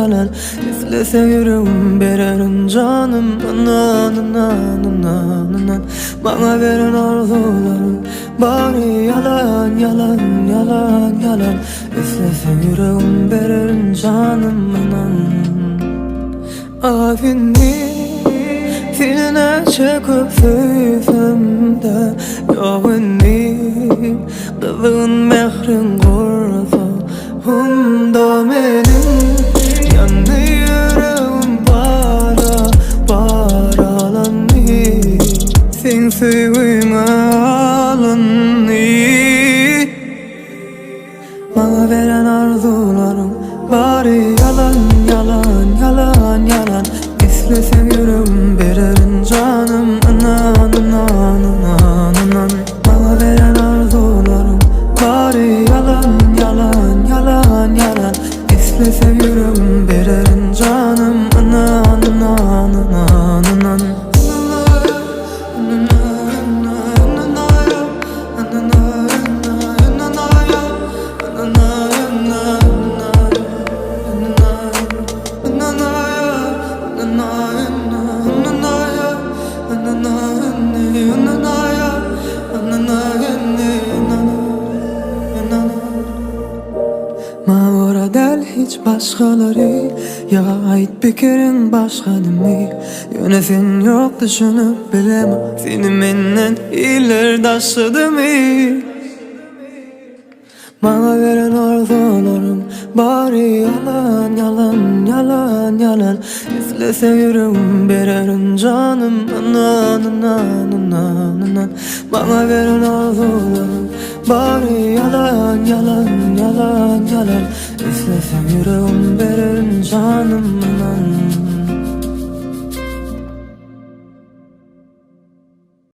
ýalan Isleseň ýüregim bererin janym Ynan ynan ynan ynan Maňa beren arzuwlaryň bary ýalan ýalan ýalan ýalan Isleseň ýüregim bererin janym ynan Ah indi seni näçe köp söýsem-de Ýok indi gyzgyn mähriň gursagymda meniň Ýandy ýüregim para paralandy Seň söýgüňe alyndy Maňa beren arzuwlaryň bary ýalan ýalan ýalan ýalan Isleseň ýüregim bererin janym ynan ynan ynan ynan Maňa beren arzuwlaryň bary ýalan ýalan ýalan ýalan Isleseň ýüregim bererin janym ynan ynan ynan ynan Maňa görä däl hiç başgalary Ýa aýt pikiriň başgadymy Ýöne sen ýok düşünip bilemok Seni menden iller daşladymy Maňa beren arzuwlaryň bary ýalan ýalan ýalan ýalan Isleseň ýüregim bererin janym ynan ynan ynan ynan Maňa beren arzuwlaryň bary ýalan ýalan ýalan ýalan Isleseň ýüregim bererin janym ynan.